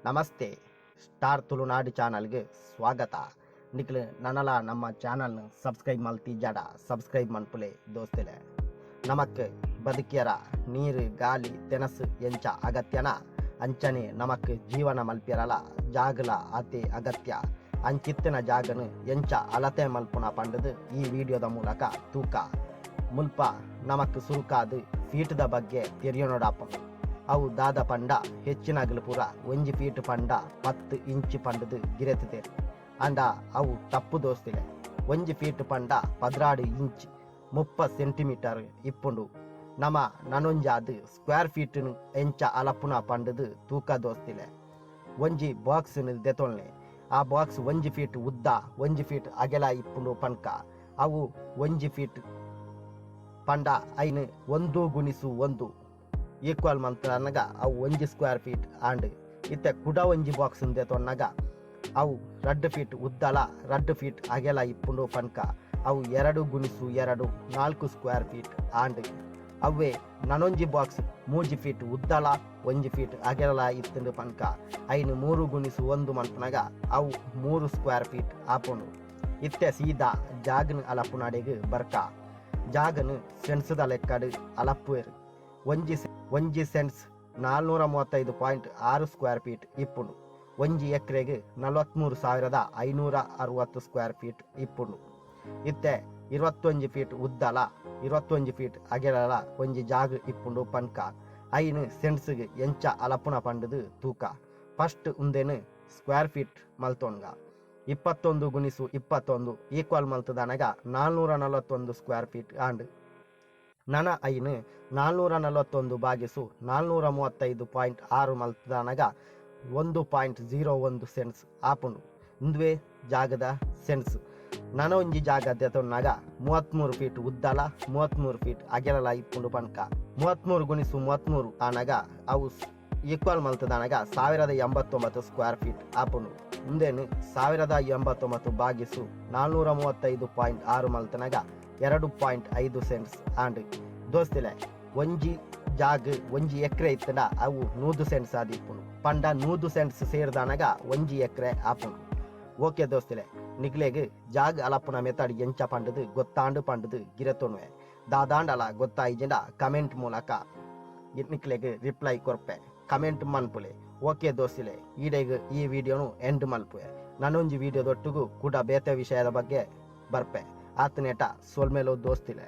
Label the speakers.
Speaker 1: Namaste, star Tulunadu ಚಾನಲ್ಗೆ ಸ್ವಾಗತ. ನಿಕ್ಲು ನನಲ ನಮ್ಮ ಚಾನಲ್ನ ಸಬ್ಸ್ಕ್ರೈಬ್ ಮಲ್ತಿಜಡ ಸಬ್ಸ್ಕ್ರೈಬ್ ಮನ್ಪುಲೆ ದೋಸ್ತಿಲೆ. ನಮಕ್ ಬದುಕಿಯರ ನೀರು, ಗಾಲಿ, ತೆನಸು ಎಂಚ ಅಗತ್ಯನ ಅಂಚನೆ ನಮಕ್ ಜೀವನ ಮಲ್ಪಿಯರಲ ಜಾಗಲ ಆತೆ ಅಗತ್ಯ. ಅಂಚಿತ್ತಿನ ಜಾಗನು ಎಂಚ ಅಲತೆ ಮಲ್ಪುನ ಪಂಡುದು ಈ ವಿಡಿಯೋದ ಮೂಲಕ ತೂಕ. ಮುಲ್ಪ ನಮಕ್ ಸುರುಕಾದ್ ಫೀಟ್ದ ಬಗ್ಗೆ ತೆರಿಯೊನೊಡಾಪುಂಡು. ಅವು ದಾದ ಪಂಡ ಹೆಚ್ಚಿನಗಲು ಪೂರ ಒಂಜಿ ಫೀಟ್ ಪಂಡ 10 ಇಂಚ್ ಪಂಡುದು ಗಿರೆತುದೆರ್. ಆಂಡ ಅವು ತಪ್ಪು ದೋಸ್ತಿಲೆ. ಒಂಜಿ ಫೀಟ್ ಪಂಡ 12 ಇಂಚ್ 30 ಸೆಂಟಿಮೀಟರ್ ಇಪ್ಪುಂಡು. ನಮ ನನೊಂಜಾದ್ ಸ್ಕ್ವೇರ್ ಫೀಟ್ ನ್ ಎಂಚ ಅಲಪುನ ಪಂಡುದು ತೂಕ ದೋಸ್ತಿಲೆ. ಒಂಜಿ ಬಾಕ್ಸ್ ನ್ ದೆತೊನ್ಲೆ. ಆ ಬಾಕ್ಸ್ ಒಂಜಿ ಫೀಟ್ ಉದ್ದ ಒಂಜಿ ಫೀಟ್ ಅಗೆಲ ಇಪ್ಪುಂಡು ಪನ್ಕ. ಅವು ಒಂಜಿ ಫೀಟ್ ಪಂಡ ಐನ್ ಒಂದು ಗುಣಿಸು ಒಂದು ಈಕ್ವಲ್ ಮಲ್ತನಗ ಅವು ಒಂಜಿ ಸ್ಕ್ವೇರ್ ಫೀಟ್ ಆಂಡ್. ಇತ್ತೆ ಕುಡ ಒಂಜಿ ಬಾಕ್ಸ್ ನ್ ದೆತೊನ್ನಗ ಅವು ರಡ್ಡ್ ಫೀಟ್ ಉದ್ದಲ ರಡ್ಡ್ ಫೀಟ್ ಅಗೆಲ ಇಪ್ಪುಂಡು ಪನ್ಕ. ಅವು ಎರಡು ಗುಣಿಸು ಎರಡು ನಾಲ್ಕು ಸ್ಕ್ವೇರ್ ಫೀಟ್ ಆಂಡ್. ಅವ್ವೆ ನನೊಂಜಿ ಬಾಕ್ಸ್ ಮೂಜಿ ಫೀಟ್ ಉದ್ದಲ ಒಂಜಿ ಫೀಟ್ ಅಗೆಲ ಇತ್ತುಂಡು ಪನ್ಕ. ಐನ್ ಮೂರು ಗುಣಿಸು ಒಂದು ಮನ್ಪುನಗ ಅವು ಮೂರು ಸ್ಕ್ವೇರ್ ಫೀಟ್ ಆಪುಂಡು. ಇತ್ತೆ ಸೀದಾ ಜಾಗನ್ ಅಲಪುನಡೆಗ್ ಬರ್ಕ. ಜಾಗನ್ ಸೆನ್ಸ್ದ ಲೆಕ್ಕಡ್ ಅಲಪ್ಪುವೆರ್. ಒಂಜಿ ಒಂಜಿ ಸೆನ್ಸ್ 435.6 ಸ್ಕ್ವೇರ್ ಫೀಟ್ ಇಪ್ಪುಂಡು. ಒಂಜಿ ಎಕರೆಗ್ 43,560 ಸ್ಕ್ವೇರ್ ಫೀಟ್ ಇಪ್ಪುಂಡು. ಇತ್ತೆ 21 ಫೀಟ್ ಉದ್ದಲ 21 ಫೀಟ್ ಅಗೆಲಲ ಒಂಜಿ ಜಾಗ ಇಪ್ಪುಂಡು ಪನ್ಕ. ಐನ್ ಸೆನ್ಸ್ಗ್ ಎಂಚ ಅಲಪುನ ಪಂಡುದು ತೂಕ. ಫಸ್ಟ್ ಉಂದೆನ್ ಸ್ಕ್ವೇರ್ ಫೀಟ್ ಮಲ್ತೊನ್ಗ. 21 ಗುಣಿಸು 21 ಈಕ್ವಲ್ ಮಲ್ತದನಗ 441 ಸ್ಕ್ವೇರ್ ಫೀಟ್ ಆಂಡ್. ನನ ಐನ್ 441 ಭಾಗಿಸು 435.6 ಮಲ್ತದನಗ 1.01 ಸೆಂಟ್ಸ್ ಆಪುಂಡು. ಇಂದುವೆ ಜಾಗದ ಸೆಂಟ್ಸ್. ನನ ಒಂಜಿ ಜಾಗ ದೆತೊನ್ನಗ 33 ಫೀಟ್ ಉದ್ದಲ 33 ಫೀಟ್ ಅಗೆಲಲ ಇಪ್ಪುಂಡು ಪನ್ಕ. 33 ಗುಣಿಸು 33 ಆನಗ ಅವು ಈಕ್ವಲ್ ಮಲ್ತದನಗ 1089 ಸ್ಕ್ವೇರ್ ಫೀಟ್ ಆಪುಂಡು. ಉಂದೆನ್ 1089 ಭಾಗಿಸು 435.6 ಮಲ್ತನಗ 2.5 ಸೆಂಟ್ಸ್ ಆಂಡ್. ದೋಸ್ತಿಲೆ, ಒಂಜಿ ಜಾಗ್ ಒಂಜಿ ಎಕರೆ ಇತ್ತಂಡ ಅವು 100 ಸೆಂಟ್ಸ್ ಆದಿಪ್ಪುಂಡು. ಪಂಡ 100 ಸೆಂಟ್ಸ್ ಸೇರ್ದನಗ ಒಂಜಿ ಎಕರೆ ಆಪುಂಡು. ಓಕೆ ದೋಸ್ತಿಲೆ, ನಿಕ್ಲೆಗ್ ಜಾಗ್ ಅಲಪುನ ಮೆಥಡ್ ಎಂಚ ಪಂಡುದು ಗೊತ್ತಾಂಡು ಪಂಡುದು ಗಿರತೊನುವೆ. ದಾದಾಂಡಲ ಗೊತ್ತಾಯಿಜಿಂಡ ಕಮೆಂಟ್ ಮೂಲಕ ನಿಕ್ಲೆಗ್ ರಿಪ್ಲೈ ಕೊರ್ಪೆ, ಕಮೆಂಟ್ ಮನ್ಪುಲೆ. ಓಕೆ ದೋಸ್ತಿಲೆ, ಈಡೆಗ್ ಈ ವಿಡಿಯೋನು ಎಂಡ್ ಮಲ್ಪುವೆ. ನಾನೊಂಜಿ ವಿಡಿಯೋದೊಟ್ಟಿಗೂ ಕೂಡ ಬೇತೆ ವಿಷಯದ ಬಗ್ಗೆ ಬರ್ಪೆ. ಆತನೇಟ ಸೊಲ್ಮೆಲೋ ದೋಸ್ತಿಲೆ.